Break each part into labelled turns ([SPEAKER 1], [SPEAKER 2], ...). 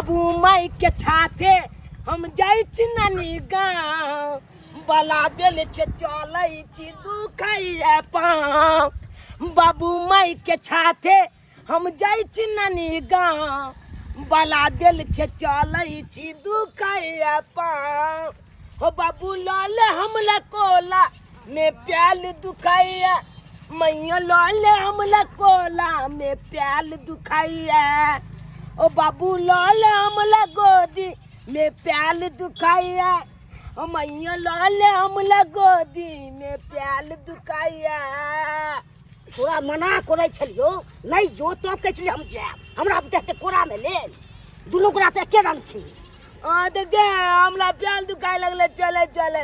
[SPEAKER 1] बाबू माई के छाथे हम जाइ छी नानी गाँव, बला देल छे चलै छी दुखैया पाँव। बाबू माई के छाथे हम जाइ छी नानी गाँव, बला देल छे चलै छी दुखैया पाँव। हो बाबू लाल हमला कोला में प्याल दुखाइया, मैया लाल हमला कोला में प्याल दुखाइया। ओ बाबू लाल हमला गोदी में प्याल दुखाइया, ओ मैया लाल हमला गोदी में प्याल दुखाइया।
[SPEAKER 2] तोरा मना करै छलियो नहि जो, तब कहै छलियै हम जायब, हमरा देखते कोरा में लेल, दुनू गोरा तऽ एके रंग छी।
[SPEAKER 1] हाँ देख दे हमला प्याल दुखाए लगले चले चले,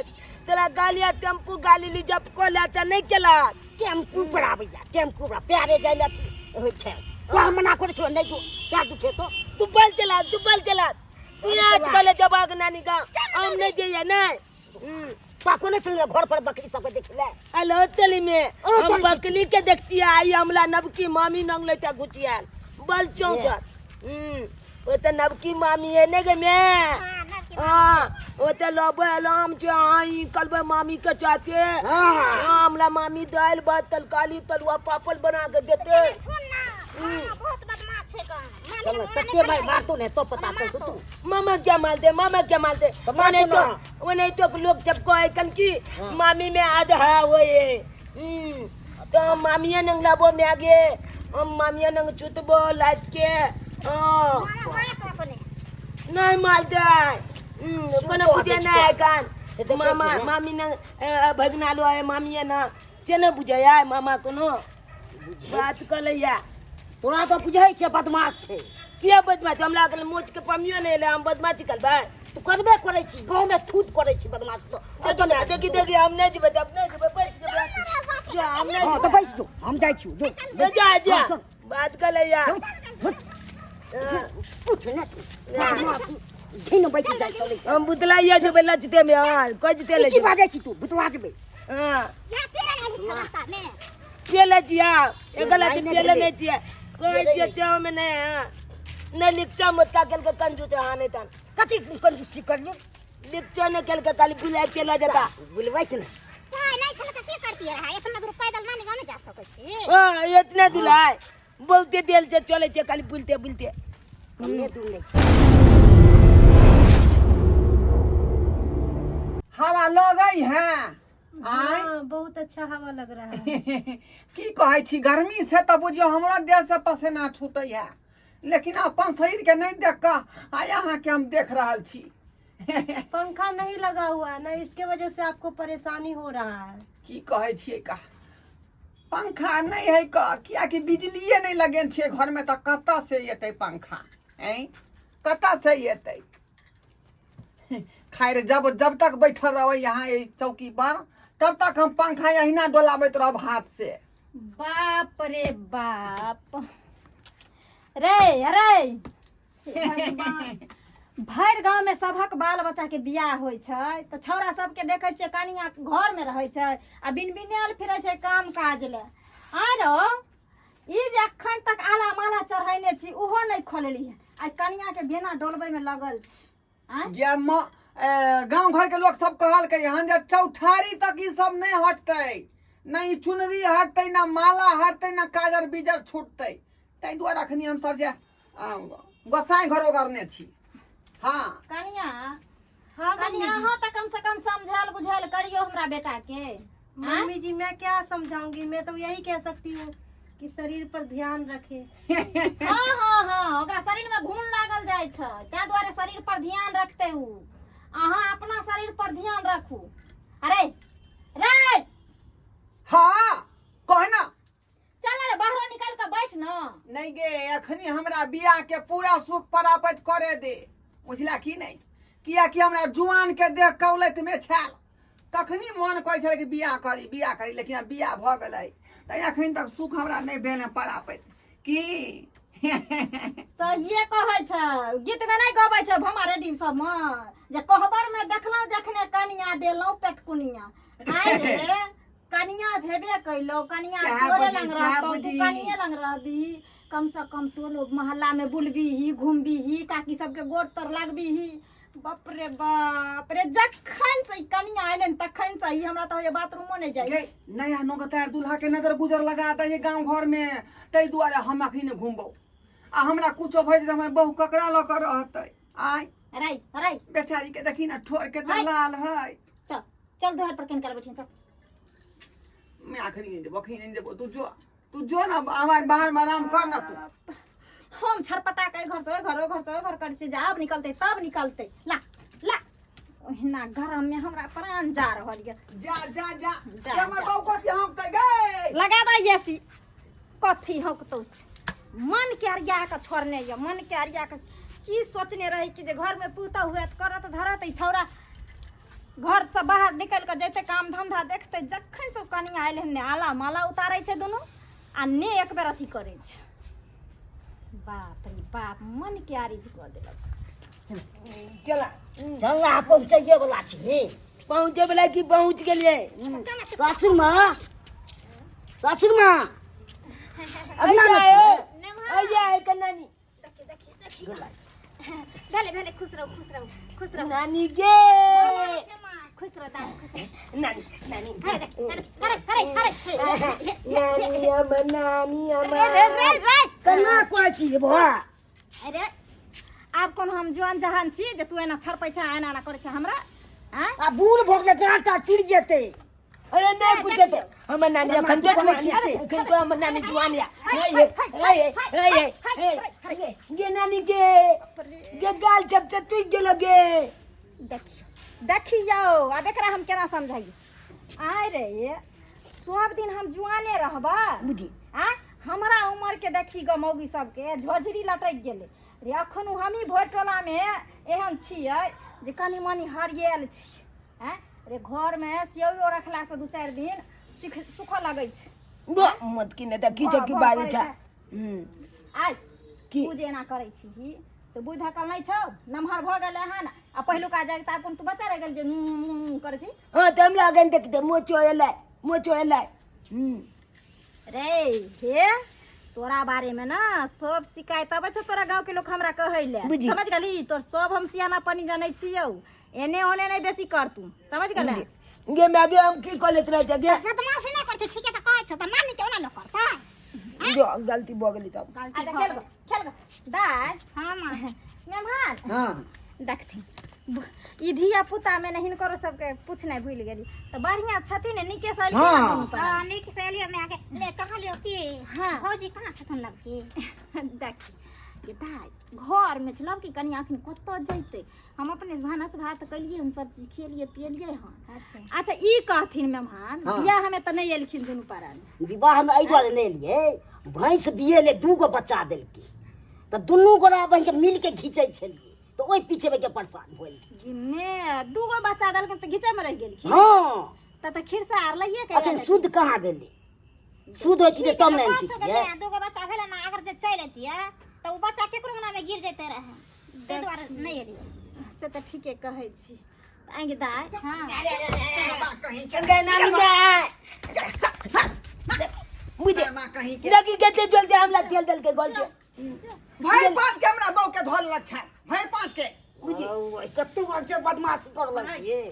[SPEAKER 1] तोरा गालिया टेम्पू गाली ली जब को ले त नहीं केला।
[SPEAKER 2] टेम्पू पर आबैया, टेम्पू पर प्यारे जाय ले अथी होइ छै, तो हम मना करै छलियो नहि जो, पैर दुखे तो।
[SPEAKER 1] तू बल चला, तू बल चला, तू
[SPEAKER 2] अरे
[SPEAKER 1] आज
[SPEAKER 2] चला।
[SPEAKER 1] कल जब आग नानी का हम नहीं जाइए नहीं।
[SPEAKER 2] तो कोने चल घर पर बकरी सबके देख ले।
[SPEAKER 1] हेलो तली में
[SPEAKER 2] अरे
[SPEAKER 1] हम
[SPEAKER 2] तली।
[SPEAKER 1] बकरी के देखती आई, हमला नबकी मामी नंग लेता घुचियाल बल चौचर। ओ त नबकी मामी है ने गे में। हाँ ओ त लबे आराम छे, हाँ ई कलबे मामी के चाहते। हाँ हमला मामी दाल भात तरकारी तरुआ पापड़ बना के देते।
[SPEAKER 3] सुन ना, मामा बहुत बदमाश छै गा।
[SPEAKER 2] चल तते मार मारतो ने तो पता चलतो तू।
[SPEAKER 1] मामा क्या मार दे, मामा क्या मार दे।
[SPEAKER 2] तो मार
[SPEAKER 1] नहीं
[SPEAKER 2] दो
[SPEAKER 1] तो
[SPEAKER 2] ना।
[SPEAKER 1] वो नहीं तो लोग जब को कन की मामी में आधा है वो ये। तो हम मामिया नंग लाबो में आगे, हम मामिया नंग छुतबो लाज के। हाँ। नहीं मारते। कोनो
[SPEAKER 2] सुतो
[SPEAKER 1] बुझे
[SPEAKER 2] आबै
[SPEAKER 1] नहीं
[SPEAKER 2] छी
[SPEAKER 1] कान।
[SPEAKER 2] से देखै
[SPEAKER 1] मामा,
[SPEAKER 2] छी ने।
[SPEAKER 1] मामी नंग, भगना लो है मामिया ना। से न बुझे है मामा कोनो। बात कर लैया।
[SPEAKER 2] तोरा तो बुझै छै बदमाश छै।
[SPEAKER 1] किया बदमाश? हमरा अगल मोच के पमियो नहीं ले, हम बदमाशी करबै।
[SPEAKER 2] तू करबे करै छी, गाँव में थूत करै छी बदमाश तो।
[SPEAKER 1] देखी ना, देखी, देखी, हम नहीं जेबै, हम नहीं जेबै, बैठ जेबै। जा, हम नहीं
[SPEAKER 2] हाँ, तो
[SPEAKER 1] जेबै।
[SPEAKER 2] बैस जो, हम जाइ छी, जो,
[SPEAKER 1] जा, जा, जा।
[SPEAKER 2] हाँ, चल।
[SPEAKER 1] बात कर लैया।
[SPEAKER 2] उठ, उठ ना तू। बदमाशी, झिन बैठ जाइ चलै छै।
[SPEAKER 1] हम बुतलाइया जेबै लचते में, हाँ, कोई जते ले
[SPEAKER 2] की
[SPEAKER 1] जेबै।
[SPEAKER 2] बाजै छी तू, बुतला जेबै।
[SPEAKER 1] हाँ।
[SPEAKER 3] या तेरा नहीं छला रास्ता में।
[SPEAKER 1] पेले जिया, एक गलत
[SPEAKER 2] नहीं, नहीं,
[SPEAKER 1] पेले
[SPEAKER 2] नहीं।
[SPEAKER 1] नहीं जिया। कोई
[SPEAKER 2] नहीं,
[SPEAKER 1] जिया
[SPEAKER 2] नहीं।
[SPEAKER 1] चाहो में नहीं, हाँ। नहीं लिखचा मत का कल के कंजूस है, हाँ, नहीं तान।
[SPEAKER 2] कथी कंजूसी करलियो?
[SPEAKER 1] लिखचा ने कल के खाली बुला के ला जाता।
[SPEAKER 2] बुलबै त ना।
[SPEAKER 3] काय नहीं छला त की करती रहा? इतना दूर पैदल नानी गांव में जा सकै छी।
[SPEAKER 1] हाँ, इतना दूर आए। बहुते देर से चले छे, खाली बुलते बुलते।
[SPEAKER 2] कमे दूर नहीं छे।
[SPEAKER 4] हवा लगै है। आय?
[SPEAKER 5] हाँ, बहुत अच्छा हवा लग रहा है।
[SPEAKER 4] की कहै छी, गर्मी से तऽ बुझियौ हमरा देह से पसेना छूटै है, लेकिन अपन शरीर के नहीं देख कऽ आइ अहाँके हम देख रहल छी।
[SPEAKER 5] पंखा नहीं लगा हुआ है ना, इसके वजह से आपको परेशानी हो रहा है।
[SPEAKER 4] की कहै छियै का, पंखा नहीं है का, कियाकि बिजलिए नहीं लगेन छियै घर में, तऽ कतऽ से एतै पंखा? ऐं कतऽ से एतै? खैर, जब जब तक बैठल रहबै यहाँ एहि चौकी पर, तब तक हम पंखा अहिना डोलाबैत रहब हाथ से।
[SPEAKER 6] बाप रे बाप रे, अरे भरि गाँव में सबक बाल बच्चा के बियाह होइ छै तऽ छौड़ा सबके देखै छियै कनिया घर में रहै छै आ बिन बिनायल फिरै छै काम काज ले। आरो ई जे अखन तक आला माला चढ़ैने छी ओहो नहि खोलली हन, आइ कनिया के बेना डोलबै में लगल छी। आँय?
[SPEAKER 4] गे गाँव घर के लोग सब कहलकै हन जे चौठारी तक ई सब नहीं हटतै, ना ई चुनरी हटतै, ना माला हटतै, ना काजर बीजर छूटतै। ताहि दुआरे अखनी हम सब जे गोसाई घर ओगरने छी। हाँ।
[SPEAKER 6] कनिया,
[SPEAKER 5] हाँ,
[SPEAKER 6] कनिया,
[SPEAKER 5] मम्मी जी।
[SPEAKER 6] अहाँ तऽ कम से कम समझायल बुझायल करियो हमरा बेटा के। आँय?
[SPEAKER 5] मम्मी जी, मैं क्या समझाऊंगी, मैं तो यही कह सकती हूँ कि शरीर पर ध्यान रखे।
[SPEAKER 6] हाँ, हाँ, हाँ, ओकरा शरीर में घून लागल जाइ छै, ताहि दुआरे शरीर पर ध्यान रखते उ। अहाँ अपना शरीर पर ध्यान रखू। अरे रे।
[SPEAKER 4] हाँ, कह ना।
[SPEAKER 6] चल रे, बाहरो निकल के बैठ ना।
[SPEAKER 4] नहीं गे, अखनी हमरा बियाह के पूरा सुख परापत करे दे, बुझला की नहीं? कियाकि हमरा जुआन के देख कौलत में छाल कखनी मन कहै छलै कि बियाह करी, बियाह करी, लेकिन आब बियाह भऽ गेलै तैं अखन तक सुख हमरा नहीं भेल है परापत की।
[SPEAKER 6] सहिए कहै छै, गीत में नहीं गबै छै भमा रेडी सब में जे कोहबर में देखलहुँ जखने कनिया देलहुँ पेटकुनिया। आय रे, कनिया भेबे कैलो, कनिया
[SPEAKER 4] सएह
[SPEAKER 6] तोरे
[SPEAKER 4] बुझी,
[SPEAKER 6] लंग
[SPEAKER 4] सएह
[SPEAKER 6] रहतौ, तू
[SPEAKER 4] बुझी।
[SPEAKER 6] कनिये लंग रहबी। कम से कम टोलो मोहल्ला में बुलबीही घुमबीही काकी सबके गोड़ तर लगबीही। बाप रे बाप रे, जखन से ई कनिया अयलै तखन से ई हमरा तऽ होइए बाथरूमो नहि जाइ
[SPEAKER 4] गे नया नौकतार दूल्हा के नजर गुजर लगा दै है गांव घर में, ताहि दुआरे हम अखनी घुमबौ। आ हमरा कुछो भऽ जेतै हमर बहु ककरा लऽ कऽ रहतै? आय
[SPEAKER 6] अरे अरे
[SPEAKER 4] बेचारी के देखी ना ठोर के तऽ लाल है।
[SPEAKER 6] चल चल दुआर पर केन कर बैठिन चल।
[SPEAKER 4] मैं अखनी नहीं देबो, अखनी नहीं देबो, तू जो तू जो ना हमारे बाहर में आराम कर ना तू।
[SPEAKER 6] हम छरपटा के घर से ओहि घर ओहि घर से ओहि घर करै छियै, जे आब निकलतै तब निकलतै। ला ला ओहिना गरम में हमरा प्राण जा रहल यऽ।
[SPEAKER 4] जा जा जा,
[SPEAKER 6] जा,
[SPEAKER 4] हमर
[SPEAKER 6] जा,
[SPEAKER 4] बहु कथी हौंकतै गे?
[SPEAKER 6] लगा दे एसी कथी हौंकतौ से। मन के अरिया के छोड़ने यऽ, मन के अरिया के की सोचने रही कि जे घर में पुतहु हुए तऽ करत धरत, ई छौड़ा घर से बाहर निकलि कऽ जैतै काम धंधा देखतै। जखन से ओ कनिया आयल हन ने आला माला उतारै छै दुनू आ ने एक बेर अथी करै छै। बाप रे बाप, मन के आरिज कऽ देलक।
[SPEAKER 2] चला चल ना, पहुँचैये वाला छी।
[SPEAKER 1] पहुँचे वाला की पहुँच गेलियै?
[SPEAKER 2] सासुर माँ, सासुर माँ अगना में छी।
[SPEAKER 1] अइया है के नानी?
[SPEAKER 6] देखी देखी देखी, भेले भेले, खुश रहू खुश रहू खुश रहू।
[SPEAKER 1] नानी गे,
[SPEAKER 6] खुश रहो दादी, खुश रहो
[SPEAKER 1] नानी नानी।
[SPEAKER 6] अरे देखी, अरे अरे अरे अरे
[SPEAKER 1] नानी हमर, नानी
[SPEAKER 6] रे रे
[SPEAKER 1] हमर
[SPEAKER 6] रे रे,
[SPEAKER 2] केना कहै छी रे बौआ?
[SPEAKER 6] अरे आब कोन हम जुआन जहान छी जे तू एना छरपै छै एना एना करै छै हमरा? आँय
[SPEAKER 2] आ बूढ़ भऽ गेलै, डाँटा टूटि जेतै।
[SPEAKER 1] अरे नहीं कुछ तो हमर नानी अखन तो
[SPEAKER 2] कहै छी से।
[SPEAKER 1] अखन तो हमर नानी जुआन या। हे हे हे हे हे हे गे नानी गे, गे गाल चप चप टूट गेलो गे।
[SPEAKER 6] देखियौ देखियौ, आब एकरा हम केना समझाइए? आय रे, सब दिन हम जुआने रहबै?
[SPEAKER 2] बुझी
[SPEAKER 6] आँय, हमरा उमर के देखी ग मौगी सबके झोझरी लटकि गेलै रे। अखन हमही भोर टोलामे एहन छियै जे कनि मनि हरियल छी। आँय रे, घरमे सेवो रखलासँ दू चारि दिन सुख सुखऽ लगै छै।
[SPEAKER 1] मत की नहि तऽ की छै की
[SPEAKER 6] भऽ
[SPEAKER 1] बाजै
[SPEAKER 6] करै
[SPEAKER 1] छै।
[SPEAKER 6] छै। आइ
[SPEAKER 1] की?
[SPEAKER 6] तू जे एना करै छीही से बुद्धि अकल नहि छौ? नमहर भऽ गेलै हन आ पहिलुका जाग तऽ आब कोन तू बच्चा रहि गेल जे ऊं करै छी?
[SPEAKER 1] हाँ तऽ हमरा अगन देख दे, मोचो एलै मोचो एलै।
[SPEAKER 6] रे हे, तोरा बारे में ना सब शिकायत अबै छौ, तोरा गाँव के लोग हमरा कहै ले।
[SPEAKER 1] बुझी।
[SPEAKER 6] समझ गेली? तोर सब हम सियाना पानी जानै छियौ, एने ओने नहि बेसी कर तू, समझ गेलै?
[SPEAKER 1] गे मागे, हम की कऽ लेत रहै छै गे?
[SPEAKER 3] बदमाशी नहि करै छै, ठीके तऽ कहै छौ तऽ नानी के ओना लोक करतै?
[SPEAKER 1] जो गलती भऽ गेली तब।
[SPEAKER 3] गलती
[SPEAKER 6] अच्छा
[SPEAKER 3] भऽ
[SPEAKER 6] खेल
[SPEAKER 3] गेलै।
[SPEAKER 6] गो खेल गो दाय।
[SPEAKER 3] हाँ माँ।
[SPEAKER 6] मेहमान।
[SPEAKER 4] हाँ
[SPEAKER 6] देखथिन ई धिया पुता में ने हिनकरो सबके पूछनाइ भूलि गेली, तऽ बढ़िया छथिन ने? नीके से एलखिन ने
[SPEAKER 4] हाँ।
[SPEAKER 6] दुनू प्राणी?
[SPEAKER 3] हाँ, नीक से एलियो मैं आगे ले कहलियो कि
[SPEAKER 6] हाँ।
[SPEAKER 3] भौजी कहाँ छथुन लड़की?
[SPEAKER 6] देखी गे दाय, घर में छलब कि कनि अखन कतऽ जैतै? हम अपने भानस भात केलियै हन, सब चीज खेलियै पियलियै हन।
[SPEAKER 3] अच्छा
[SPEAKER 6] अच्छा, ई कहथिन मेहमान।
[SPEAKER 2] हाँ।
[SPEAKER 6] बियाह में तऽ नहि एलखिन दुनू प्राणी?
[SPEAKER 2] विवाहमे एहि दुआरे नहि एलियै, भैंस बियेले दू गो बच्चा देलकै तऽ दुनू गोरा बहिनके मिलके घीचै छलियै तऽ ओहि पीछे के परेशान भेल।
[SPEAKER 6] मे दूगो बच्चा देलखिन तऽ घीचै में रहि गेलखिन?
[SPEAKER 2] हाँ।
[SPEAKER 6] तऽ तऽ खिरसा आर लैये के
[SPEAKER 2] अखन शुद्ध कहाँ भेलै? शुद्ध होती तब ने
[SPEAKER 3] पाँच गो
[SPEAKER 2] अनतियै।
[SPEAKER 3] दूगो बच्चा भेलै ने, अगर जे चलि अतियै तऽ ओ बच्चा केकरो अंगना में गिर जैते रहै, ताहि दुआरे नहि एलियै।
[SPEAKER 6] से तऽ ठीके कहै छी। तऽ आँइ गे दाइ।
[SPEAKER 3] हाँ।
[SPEAKER 1] गे नानी गे, बुझे
[SPEAKER 4] माँ कहीं के
[SPEAKER 1] लगी के जल्दी हमरा तेल देल के गल छै।
[SPEAKER 4] भरि पाँच के हमरा बहू के धोल लग छै, भरि पाँच के।
[SPEAKER 1] बुझी।
[SPEAKER 2] ओ, कते बार छै बदमाशी कर लग छियै।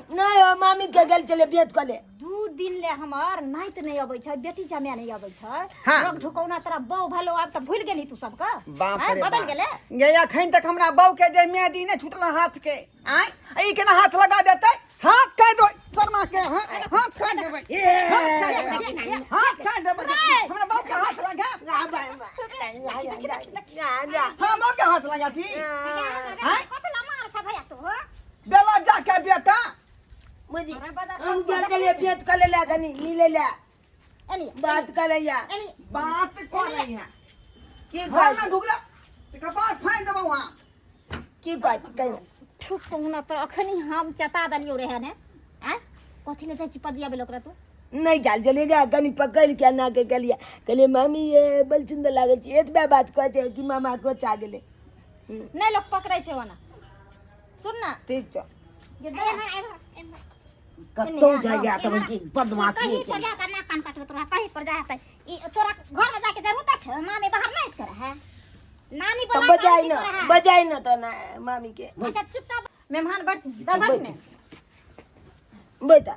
[SPEAKER 1] नहीं हो, मामी के गेल चले बेच कले।
[SPEAKER 6] दू दिन ले हमर नाइत नहि अबै छै, बेटी जमाय नहि अबै छै।
[SPEAKER 4] हाँ।
[SPEAKER 6] रोग ढुकौना तोरा बहु भलो, आब तऽ भूलि गेली तू सबके?
[SPEAKER 4] बाप
[SPEAKER 6] आँय,
[SPEAKER 4] रे
[SPEAKER 6] बदल
[SPEAKER 4] बाप।
[SPEAKER 6] गेलै।
[SPEAKER 4] गे अखन तक हमरा बहू के जे मेहदी नहि छूटल हाथ के, आँय ई केना हाथ लगा देतै? हाथ काटि दो शर्मा के, हाथ हाथ काटि देबै, हाथ काटि देबै, हाथ काटि देबै। हमरा बहू के हाथ लगा, हमरा बहू के हाथ लगा थी? आँय
[SPEAKER 3] कथी ला मार छै भैया तू?
[SPEAKER 4] बेला जा के बेटा।
[SPEAKER 1] बुझी,
[SPEAKER 6] हमरा बाजार
[SPEAKER 1] हम गेल चले बेच कले ला, कनी मिले ला।
[SPEAKER 6] एनी
[SPEAKER 1] बात करे या।
[SPEAKER 6] एनी
[SPEAKER 4] बात कर रही है
[SPEAKER 1] की
[SPEAKER 4] घर
[SPEAKER 1] कहै
[SPEAKER 4] में ढुकला तऽ कपार फाड़ि देबौ वहाँ।
[SPEAKER 1] की कहै छी कहियो?
[SPEAKER 6] ठुकौना तऽ अखनी हम चता देलियौ रहे ने। आँय, कथी ले जाइ छी पजियाबै ओकरा तू?
[SPEAKER 1] नहीं जाल चले गया, कनी पकड़ के ना के कहलिए, कहलिए मामी ये बड़ सुंदर लागे छी, एतबे बात कहै छै कि मामा को चा गेलै।
[SPEAKER 6] नहि लोक पकड़ै छै ओना, सुन ना।
[SPEAKER 1] ठीक छौ।
[SPEAKER 6] गे दाइ।
[SPEAKER 3] एम्हर एम्हर एम्हर।
[SPEAKER 2] कतौ जाइया तऽ की बदमाशी
[SPEAKER 3] कहीं पर जाकर नाक कान काटबे तोरा कहीं पर जा त ई तोरा घर में जाके जरूरत छै मामी बाहर नहीं करे है नानी
[SPEAKER 1] तो
[SPEAKER 3] बोला
[SPEAKER 1] बजाई ना बजाई ना तो ना मामी के
[SPEAKER 3] अच्छा चुपचाप
[SPEAKER 6] मेहमान बैठ दा बैठ ने
[SPEAKER 1] बैठा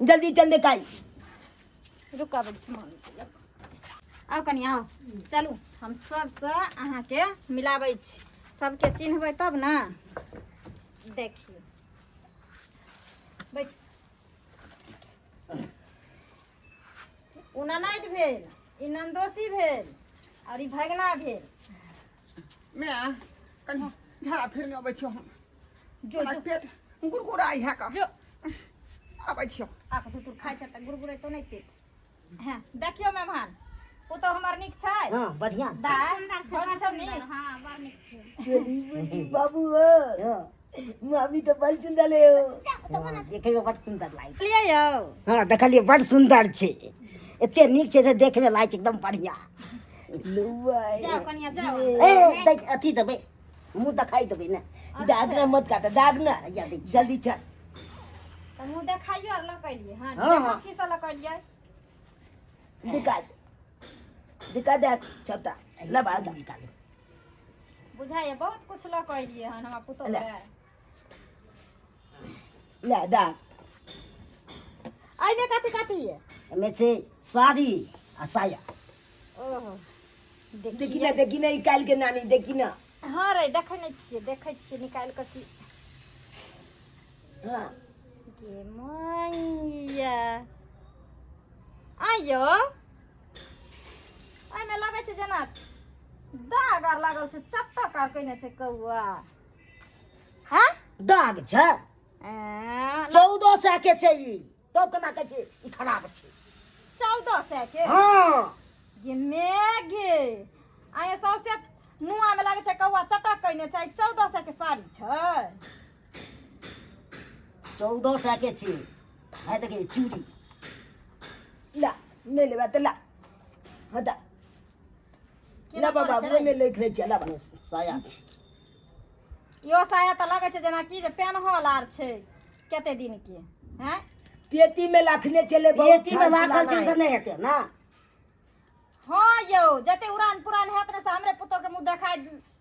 [SPEAKER 1] जल्दी चल दे काई
[SPEAKER 6] रुका बैठ मामी के लग। आउ कनि आउ चलू हम सबसँ अहाँके मिलाबै छी सबके चिन्हबै तब ने देखियौ बैठ ओ ननैद भेल ई नन्दोसी भेल आओर ई भगना भेल
[SPEAKER 4] मैं कनि झाड़ा फिरने अबै छियौ हम
[SPEAKER 6] जो
[SPEAKER 4] हमरा
[SPEAKER 6] जो
[SPEAKER 4] पेट गुड़गुड़ाइ है का
[SPEAKER 6] जो
[SPEAKER 4] अबै छियौ
[SPEAKER 6] आके तू खाइ छ तऽ गुड़गुड़ैतो नहि पेट हँ देखियौ मेहमान पुतहु हमर नीक छै
[SPEAKER 2] हँ बढ़िआँ
[SPEAKER 6] दाय
[SPEAKER 3] सुन्दर छै
[SPEAKER 6] बड़
[SPEAKER 3] बड़
[SPEAKER 6] छौ
[SPEAKER 3] सुन्दर
[SPEAKER 6] नीक
[SPEAKER 3] हाँ बड़ नीक छै
[SPEAKER 1] बाबू हो
[SPEAKER 2] हँ
[SPEAKER 1] मामी तो बड़ सुंदर है हो
[SPEAKER 2] हँ, देखैमे बड़ सुन्दर लागै छै
[SPEAKER 6] लियै यौ
[SPEAKER 2] हँ देखलियै बड़ सुन्दर छै एते नीक छै से देखैमे लागै छै एकदम बढ़िआँ
[SPEAKER 1] लुआ
[SPEAKER 6] जाउ कनिया जाउ
[SPEAKER 2] ए देख अथी देबै मुँह देखाइ देबै ने
[SPEAKER 1] दाग ना मत काटा दाग ना
[SPEAKER 2] हैया दै छी।
[SPEAKER 1] जल्दी चल
[SPEAKER 6] तऽ मुँह देखाइयो आर लऽ कऽ हँ
[SPEAKER 1] हाँ, हाँ।
[SPEAKER 6] की से लऽ कऽ एलियै
[SPEAKER 1] दिखा दिखा दे छपता लबा दा
[SPEAKER 2] निकालू
[SPEAKER 6] बुझाइए बहुत कुछ लऽ कऽ एलियै हन हमरा पुतहु
[SPEAKER 1] ले।
[SPEAKER 6] के
[SPEAKER 1] ले दा
[SPEAKER 6] एहिमे कथी कथी ये
[SPEAKER 2] एहिमे छै साड़ी आ साया
[SPEAKER 6] ओहो
[SPEAKER 1] देखी ना देखी ना ई काल के नानी देखी ना
[SPEAKER 6] हँ रे देखै नहि छियै देखै छियै निकालि कऽ की
[SPEAKER 1] हाँ
[SPEAKER 6] गे मैया आइयो एहिमे लगै छै जेना दाग आर लागल छै चटक आर कयने छै कौआ हँ
[SPEAKER 2] दाग छै
[SPEAKER 6] ऐं,
[SPEAKER 2] 1400 के छै ई तब केना कहै छै ई खराब छै
[SPEAKER 6] 1400 के
[SPEAKER 2] हँ
[SPEAKER 6] गे मे गे आइ सौंसे नुआमे लागै छै कौआ चटक कयने छै 1400 के साड़ी छै
[SPEAKER 2] 1400 के छै है देखिए चूड़ी
[SPEAKER 1] ला नहीं लेबा तो ला हाँ दा
[SPEAKER 6] केना
[SPEAKER 1] ला बाबा
[SPEAKER 6] पड़ै छै
[SPEAKER 1] ओहिमे लिख लै छियै ला बाबा
[SPEAKER 2] साया छै
[SPEAKER 6] इहो साया तऽ लगै छै जेनाकि जे पेनहल आर छै कते दिन के हैं
[SPEAKER 1] पेटी में लाखने चले बहुत
[SPEAKER 2] पेटी में राखल छै तऽ नहि हेतै ना
[SPEAKER 6] हाँ यौ जते उड़ान पुरान हेत ने से हमरे पुतोह के मुंह देखाय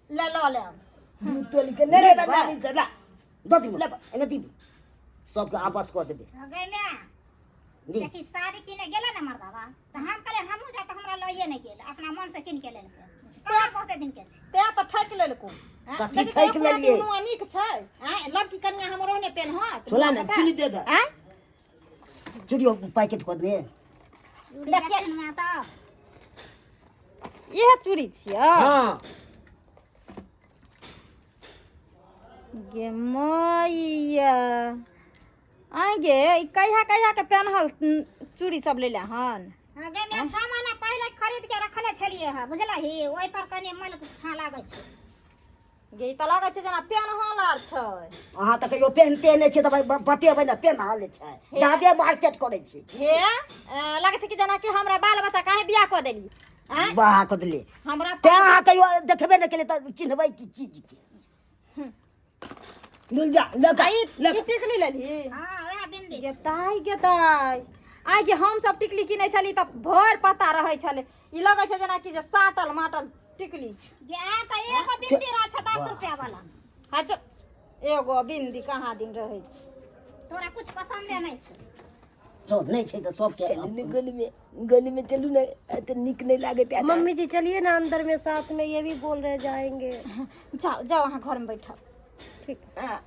[SPEAKER 6] ले लऽ लेब
[SPEAKER 1] दूध तोली के नहीं लेबा नानी तो ला
[SPEAKER 2] दऽ दियौ एने दियौ सबके आपस कऽ देबै
[SPEAKER 3] गै माय
[SPEAKER 2] दी
[SPEAKER 3] देखी साड़ी किने गेलै ने मर्दाबा तऽ हम कहलियै हमहूँ जा तऽ हमरा लइए नहि गेल अपना मन से कीन के लेलकै कहाँ बहुते दिन के छै
[SPEAKER 6] तें तऽ ठकि लेलको हैं?
[SPEAKER 2] कथी
[SPEAKER 6] देखी तऽ
[SPEAKER 2] ठकि
[SPEAKER 6] एको रत्ती
[SPEAKER 2] लेलियै?
[SPEAKER 6] नुआ नीक छै हैं लड़की कनिया हमरो ने पेनहत
[SPEAKER 1] छोला ने चुनी दे दे
[SPEAKER 6] हैं
[SPEAKER 2] चूड़ियो पैकेट कऽ दे
[SPEAKER 3] देखिए ने तऽ
[SPEAKER 6] इहे चूड़ी छियै
[SPEAKER 2] हाँ
[SPEAKER 6] गे मैया आइ गे ई कहिया कहिया के पेनहल चूड़ी सब लेले हन
[SPEAKER 3] हाँ गे माय 6 महीना पहिले खरीद के रखने छलियै हँ बुझलही ओहि पर कनि मैल छाँ लागै छै
[SPEAKER 6] गे ई तऽ लागै छै जेना पेनहल आर छै
[SPEAKER 2] अहाँ तऽ कहियो पेहनते नहि छियै तऽ भाइ बतेबै ने पेनहल छै जादे मार्केट करै छी
[SPEAKER 6] हे लागै छै कि जेना कि हमरा बाल बच्चा काहे बियाह कऽ देली आँय
[SPEAKER 2] बाह कऽ देलियै
[SPEAKER 6] हमरा
[SPEAKER 2] तेँ अहाँ कहियो देखबे नहि केलियै तऽ चिन्हबै की चीज के
[SPEAKER 1] मिल जा लगा
[SPEAKER 6] ई
[SPEAKER 1] लगा
[SPEAKER 6] ई टिकली लेलही
[SPEAKER 3] हाँ वएह बिंदी
[SPEAKER 6] गे ताई गे ताई आइ गे हम सब टिकली किनै छली तऽ भरि पता रहै छलै ई लगै छै जेना कि जे साटल माटल टिकली छै
[SPEAKER 3] गे आ तऽ एगो बिंदी रहै छै 10 रुपया वाला
[SPEAKER 6] हाँ चल एगो बिंदी कहाँ दिन रहै छै
[SPEAKER 3] तोरा कुछ पसन्दे नहि छै
[SPEAKER 2] तो नहि छै तऽ सबके
[SPEAKER 1] चलू ने गली में गली में चलू ने एते नीक नहीं लागत है
[SPEAKER 5] मम्मी जी चलिए ना अंदर में साथ में ये भी बोल रहे जाएंगे
[SPEAKER 6] जाओ जाओ अहाँ घर में बैठब
[SPEAKER 5] ठीक
[SPEAKER 1] हाँ,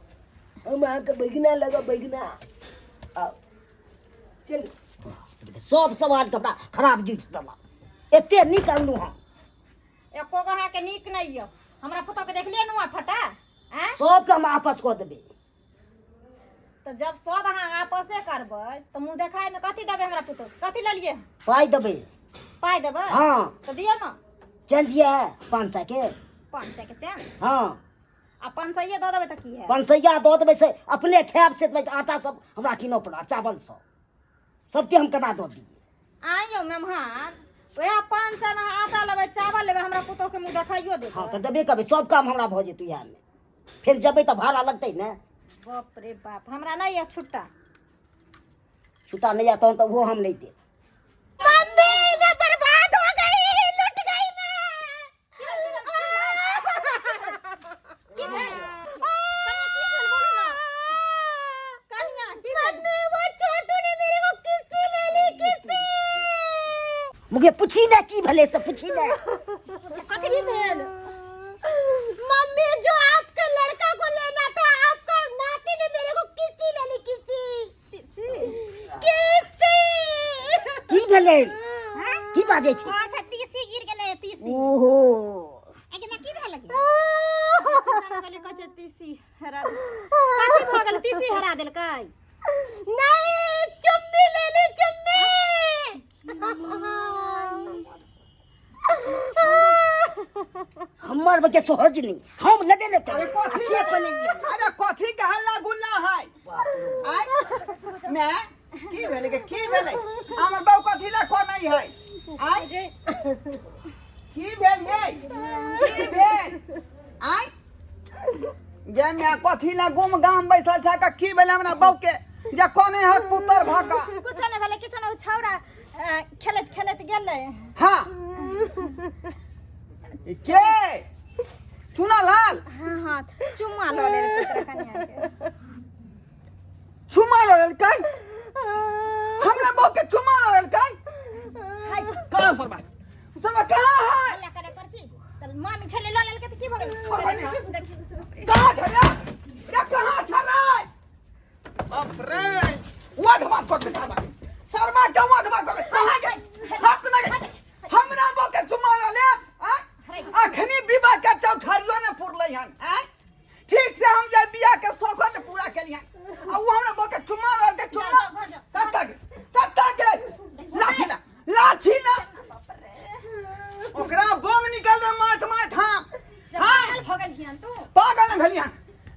[SPEAKER 1] हम अहाँके बैगना लगा बैगना आओ चलू
[SPEAKER 2] सब सवाल कपड़ा खराब जुटि देलक एते नीक अनलहुँ हम
[SPEAKER 6] एको गो अहाँके नीक नहि यऽ हमरा पुतोहके देखलियै नुआ फटा आँय
[SPEAKER 2] सबके हम आपस कऽ देबै
[SPEAKER 6] तऽ जब सब अहाँ आपसे करबै तऽ मुँह देखायमे कथी देबै हमरा पुतोह कथी लेलियै
[SPEAKER 2] पाइ देबै
[SPEAKER 6] पाइ देबै
[SPEAKER 2] हँ
[SPEAKER 6] तऽ दियौ ने
[SPEAKER 2] चेंज यऽ 500 के
[SPEAKER 6] 500 के चेंज
[SPEAKER 2] हँ
[SPEAKER 6] आ 500 दऽ देबै तऽ की है
[SPEAKER 2] 500 दऽ देबै से अपने खायब से आटा सब हमरा कीनऽ पड़त चावल सब सबके हम केना दऽ दियै
[SPEAKER 6] आइयो मेहमान वएह 500 मे अहाँ आटा लेबै चावल लेबै हमरा पुतोहके मुँह देखाइयो देबै
[SPEAKER 2] हँ तऽ देबे करबै सब काम हमरा भऽ जेतै इएहमे फेर जेबै तऽ भाड़ा लगतै ने
[SPEAKER 6] बाप रे बाप, हमरा नहीं है छुट्टा।
[SPEAKER 2] छुट्टा नहीं आता तो वो हम नहीं देब।
[SPEAKER 3] मम्मी मैं बर्बाद हो गई, लुट गई मैं।
[SPEAKER 6] की भेल? कनिया, की भेल? बोलू ना कनिया, की भेल?
[SPEAKER 3] मम्मी वो छोटू ने मेरे को किस्सी ले ली, किस्सी।
[SPEAKER 2] मुझे पूछी ना की भले से पूछी ना।
[SPEAKER 6] कथी भेल?
[SPEAKER 3] मम्मी जो आपका लड़का को लेना था, आपका नाती ने मेरे को किस्सी ले ली, किस्सी किस्सी।
[SPEAKER 2] की भेलै? की बाजै छै?
[SPEAKER 3] अच्छा तीसी गिर गेलै, तीसी।
[SPEAKER 2] ओहो।
[SPEAKER 3] आगे ना की भेल गे?
[SPEAKER 6] कहलियै कहै छै तीसी हरा कथी भऽ गेल? तीसी हरा देलकै?
[SPEAKER 3] नहीं, चुम्मी ले ली, चुम्मी।
[SPEAKER 2] हमर बके सोहज नहीं, हम लेबे ने।
[SPEAKER 4] अरे कथी?
[SPEAKER 2] से पहिले ई।
[SPEAKER 4] अरे कथी के हल्ला गुल्ला है? आय मैं की भेलै के की भेलै? हमर बहू कथी ला कोनै है? आय की भेल ये? की भेल? आय जे मैं कथी ला गुम गाम बैसल छै? का की भेलै हमरा बहू के जे कोने है पुतर भऽ कऽ?
[SPEAKER 6] कुछो नहि भेलै, किछो नहि। ओ छौड़ा खेलैत खेलैत गेलै।
[SPEAKER 4] हाँ, ई के चुना लाल?
[SPEAKER 6] हाँ हाँ, चुम्मा लऽ लेलकै तोरा कनिया के।
[SPEAKER 4] चुमा लऽ लेलकै? हमरा बहू के चुमा लऽ लेलकै?
[SPEAKER 6] हाय।
[SPEAKER 4] कहाँ सरबा? सरबा कहाँ है?
[SPEAKER 6] हल्ला करे पर छी तऽ मामी छलै, लऽ लेलकै तऽ की भऽ गेल? देखी।
[SPEAKER 4] कहाँ छलै रे? कहाँ छलै? बाप रे, वाध बात कर शर्मा, शर्मा के वाध बात कर। कहाँ गए? हाथ ना गए। हमरा बहू के चुमा लऽ ले आँ? अखनी विवाह के चौठारियो ने पुरलै हन आँ? ठीक से हम जे बियाह के शौको ने पूरा केलियन आ उ हमरा बहू के चुमा लऽ के चुमा। कत्ता के, कत्ता के? लाठी ला, लाठी ला, ओकरा बोंग निकल दे माथ माथ। हाँ हाँ।
[SPEAKER 6] पागल भऽ गेलही तू।
[SPEAKER 4] पागल ने भेलियन।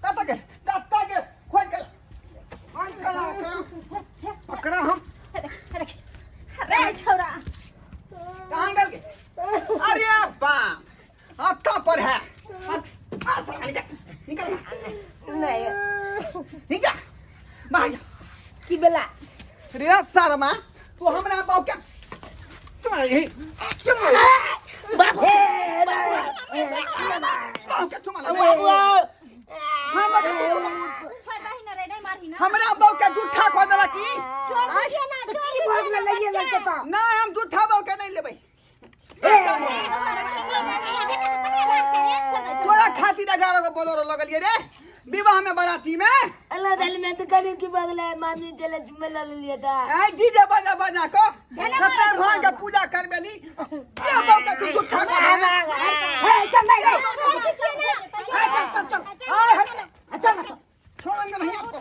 [SPEAKER 4] कत्ता के, कत्ता के? खोल के खोल के ला ओकरा, ओकरा हम।
[SPEAKER 6] अरे छौड़ा।
[SPEAKER 4] कहाँ गल के? अरे बाप, अत्ता पर है। आ साला, निकल निकल।
[SPEAKER 1] नहीं।
[SPEAKER 4] निकल बाहर जा।
[SPEAKER 1] की बेला?
[SPEAKER 4] रे शर्मा, तू हमरा बाप के चुमा यही चुमा
[SPEAKER 1] बाप
[SPEAKER 4] बाप के चुमा ले।
[SPEAKER 1] बाबू।
[SPEAKER 4] हमरा के
[SPEAKER 6] छोड़ दही ना रे, नहीं मारही ना।
[SPEAKER 4] हमरा बाप के झूठा कह देला की?
[SPEAKER 6] छोड़ दिए ना, छोड़।
[SPEAKER 1] की भऽ गेलै? लइए लेलकै तऽ।
[SPEAKER 4] ना, हम झूठा बाप के नहीं लेबै। तोरा खातिर 11 गो बोलेरो लगलिए रे विवाह में, बाराती में।
[SPEAKER 1] अल्लाह दाल में तो करी की बगले मामी चले चुम्मे ल लिया था।
[SPEAKER 4] ऐ डीजे बजा बजा को सत्य भगवान के पूजा करबेली जे बाप के तू झूठा कह देला।
[SPEAKER 2] हे चल नहीं।
[SPEAKER 4] चल चल चल, आय हट, चल छोड़ेंगे नहीं आपको।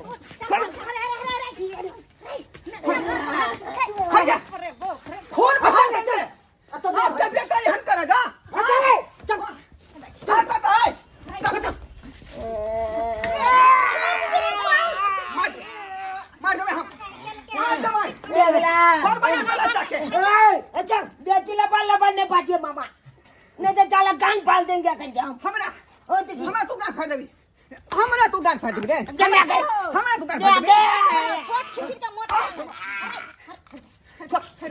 [SPEAKER 4] हट जा, खून बहा देंगे आपका बेटा। यहन करेगा?
[SPEAKER 2] चल।
[SPEAKER 4] क्या कहता है? क्या कहता? मार मार दे हम, मार दे भाई।
[SPEAKER 1] बेगला।
[SPEAKER 4] और बने वाला चाके।
[SPEAKER 1] ए अच्छा, बेटी ला बाल ला नहीं पाती मामा, नहीं तो साला गांग पाल देंगे कहीं हम।
[SPEAKER 4] हमरा
[SPEAKER 1] ओ तो की?
[SPEAKER 4] हमरा तू गांठ फाड़ देबी, हमरा तू गांठ फाड़ देबी रे।
[SPEAKER 1] जमा गए।
[SPEAKER 4] हमरा तू गांठ फाड़ देबी।
[SPEAKER 6] छोट खिचड़ी का मोटा।
[SPEAKER 4] छोड़ छोड़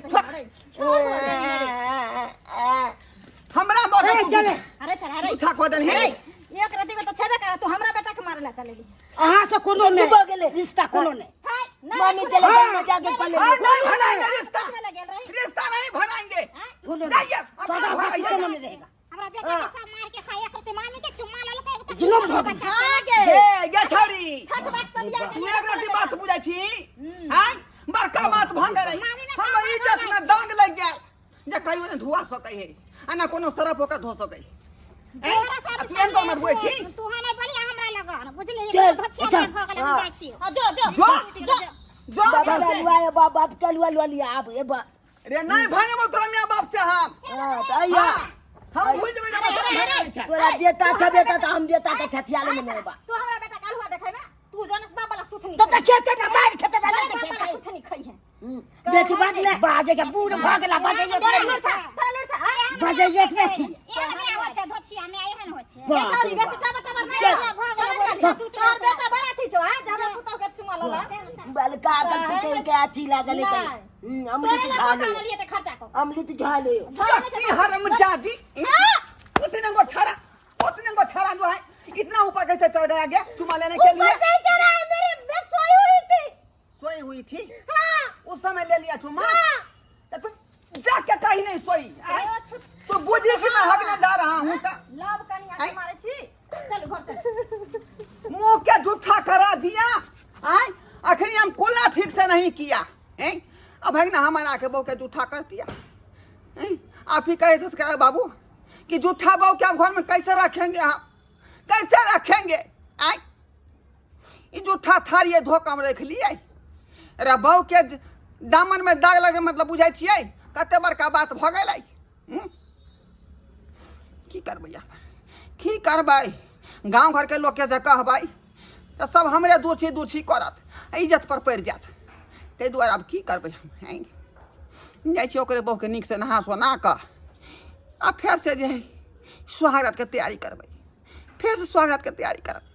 [SPEAKER 4] हमरा बाबू।
[SPEAKER 1] ए चले।
[SPEAKER 6] अरे चल, अरे
[SPEAKER 4] झूठा कह देल हे।
[SPEAKER 6] एक रति को तो छेबे कर, तू हमरा बेटा के मारे ला चलेली।
[SPEAKER 2] अहाँ से कोनो
[SPEAKER 1] की भऽ गेलै?
[SPEAKER 2] नहीं रिश्ता, कोनो नहीं।
[SPEAKER 1] मामी चले गांग में जाके पले।
[SPEAKER 4] हाँ, नहीं भराएंगे रिश्ता।
[SPEAKER 3] गेल रही।
[SPEAKER 4] रिश्ता नहीं भराएंगे।
[SPEAKER 2] कोनो नहीं।
[SPEAKER 4] जाइए अपना
[SPEAKER 2] सदा
[SPEAKER 4] घर
[SPEAKER 2] भाती
[SPEAKER 4] आइए।
[SPEAKER 2] कोनो नहीं रहेगा।
[SPEAKER 3] हमरा बेटा के सब मार के खाया करते, मामी के चुम्मा ललकै तऽ
[SPEAKER 2] जुलुम भऽ गेल।
[SPEAKER 6] हाँ गे।
[SPEAKER 4] हे गे छौरी।
[SPEAKER 6] छठ बात सब याद।
[SPEAKER 4] तू एक रति बात बुझै छी? आँय, बड़का बात भऽ गेलै। हमर इज्जत में दाग लागि गेल जे कहियो ने धुआ सकै है आ ना कोनो सरफ ओकर धो सकै है। आ तू एहन मत बुझै छी।
[SPEAKER 3] तू नहीं बोली हमरा लगन, बुझली?
[SPEAKER 1] चल,
[SPEAKER 3] धोछिया
[SPEAKER 1] चल।
[SPEAKER 3] भऽ गेल, हम जाइ छी।
[SPEAKER 6] हाँ, जो जो।
[SPEAKER 4] जो
[SPEAKER 6] जो।
[SPEAKER 4] जो
[SPEAKER 1] बाबा
[SPEAKER 4] घर से।
[SPEAKER 1] लुआ बाप बाप के लुआ लुआ लिया अब ए बा।
[SPEAKER 4] रे नहीं भाने तोरा मियाँ बाप से हम।
[SPEAKER 1] हां त आइया।
[SPEAKER 4] हाँ, हम भूल जेबै रे बाप, तोरा भाने छै।
[SPEAKER 1] तोरा बेटा छ, बेटा त हम बेटा के छथियाले में नहीं बा।
[SPEAKER 6] तू हमरा बेटा काल हुआ देखेबे? तू जनस बाप वाला सुथनी।
[SPEAKER 1] तो त खेते ना मार खेते ना।
[SPEAKER 6] बाप वाला सुथनी खई है।
[SPEAKER 1] बेची बाज ने बाजे के बूढ़ भऽ गेला बाजे।
[SPEAKER 6] तोरा लुर छ, तोरा लुर छ।
[SPEAKER 1] बाजे एक ने थी।
[SPEAKER 3] एहन मे होइ छै धोछिया मे, एहन होइ छै।
[SPEAKER 1] बाप रे
[SPEAKER 6] बेसी
[SPEAKER 1] बाप।
[SPEAKER 6] टाबर टाबर नहीं। तोहर बेटा बड़ा थी छो। हां। लला
[SPEAKER 2] बलका अगल पकड़ के अथी लागल है
[SPEAKER 6] नहीं।
[SPEAKER 2] अमृत
[SPEAKER 6] तोरे लए
[SPEAKER 2] झाले
[SPEAKER 6] बोका लेलियै तऽ खर्चा कऽ
[SPEAKER 2] अमृत झाले
[SPEAKER 4] कत्ती हरामजादी उतने गो छाड़ा, उतने गो छाड़ा जो है इतना ऊपर कैसे चढ़ गया गया चुमा लेने के लिए?
[SPEAKER 6] नहीं चढ़ा है, मेरे मैं सोई हुई थी।
[SPEAKER 4] सोई हुई थी?
[SPEAKER 6] हाँ।
[SPEAKER 4] उस समय ले लिया चुमा? तो तू जाके कहीं नहीं सोई आय? तो बुझी कि मैं हगने जा रहा हूँ तो
[SPEAKER 6] लव कनिया के
[SPEAKER 4] आय।
[SPEAKER 6] मारे छी, चल घर चल।
[SPEAKER 4] मुंह के झूठा करा दिया आय। अखनी हम कुला ठीक से नहीं किया हैं, अब है ना हमारा के बहू के झूठा कर दिया हैं? आप ही कहे से कहे बाबू कि झूठा बहू के आप घर में कैसे रखेंगे, हम कैसे रखेंगे आय? ई जूठा थारी धो कऽ हम रख लिए। अरे बहू के दामन में दाग लगे मतलब बुझै छियै कते बड़का बात भऽ गेलै। हूँ? की करबै आब, की करबै? गाँव घरके लोकके जे कहबै तऽ सब हमरे दुर्छी दुर्छी करत आ इज्जत पर पड़ि जायत। ताहि दुआरे आब की करबै हम? हैं, जाइ छियै ओकरे बहूके नीकसँ नहा सोना कऽ आ फेरसँ जे हइ स्वागतके तैयारी करबै, फेरसँ स्वागतके तैयारी करबै।